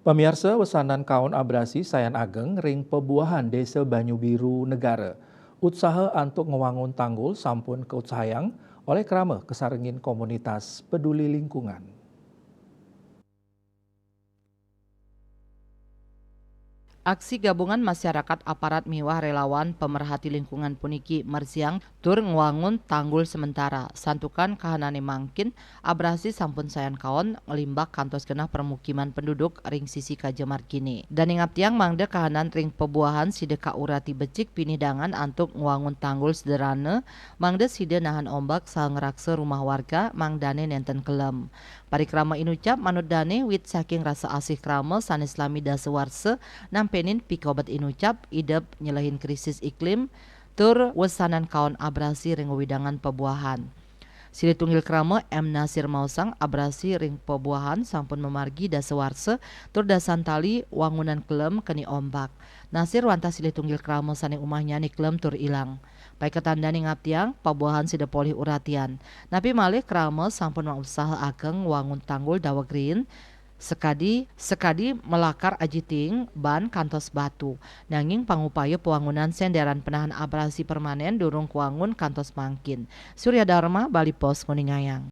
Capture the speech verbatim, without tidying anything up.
Pamiarsa, wesanan kaon abrasi sayan ageng ring pebuahan Desa Banyu Biru Negara. Utsaha antuk ngwangun tanggul sampun kautsahayang oleh krama kasarengin komunitas peduli lingkungan. Aksi gabungan masyarakat, aparat miwah relawan pemerhati lingkungan puniki mersiang tur ngwangun tanggul sementara. Santukan kahanane mangkin, abrasi sampun sayan kaon nglimbak kantos genah permukiman penduduk ring sisi kaja margine. Dane ngaptiang mangda kahanan ring pebuahan sida kaurati becik pinih dangan antuk ngwangun tanggul sederhana, mangda sida nahan ombak saha ngraksa rumah warga mangdane nenten kelem. Parikrama inucap manut dane wit saking rasa asih krama sane salami dasa warsa nampenin pikobet inucap, idep nyelehin krisis iklim, tur wesanan kaon abrasi ring wewidangan pebuahan. Silih tunggil krama M Nasir maosang abrasi ring pebuahan sampun mamargi dasa warsa tur dasan tali wangunan kelem keni ombak. Nasir wantah silih tunggil krama sane umahnyane kelem tur ilang. Paiketan dane ngaptiang, pebuahan sida polih uratian. Napi malih krama sampun mausaha ageng wangun tanggul daweg riin, sakadi, sakadi malakar aji tiing, ban kantos batu. Nanging pangupaya pewangunan senderan penahan abrasi permanen durung kawangun kantos mangkin. Surya Dharma, Bali Post, nguningayang.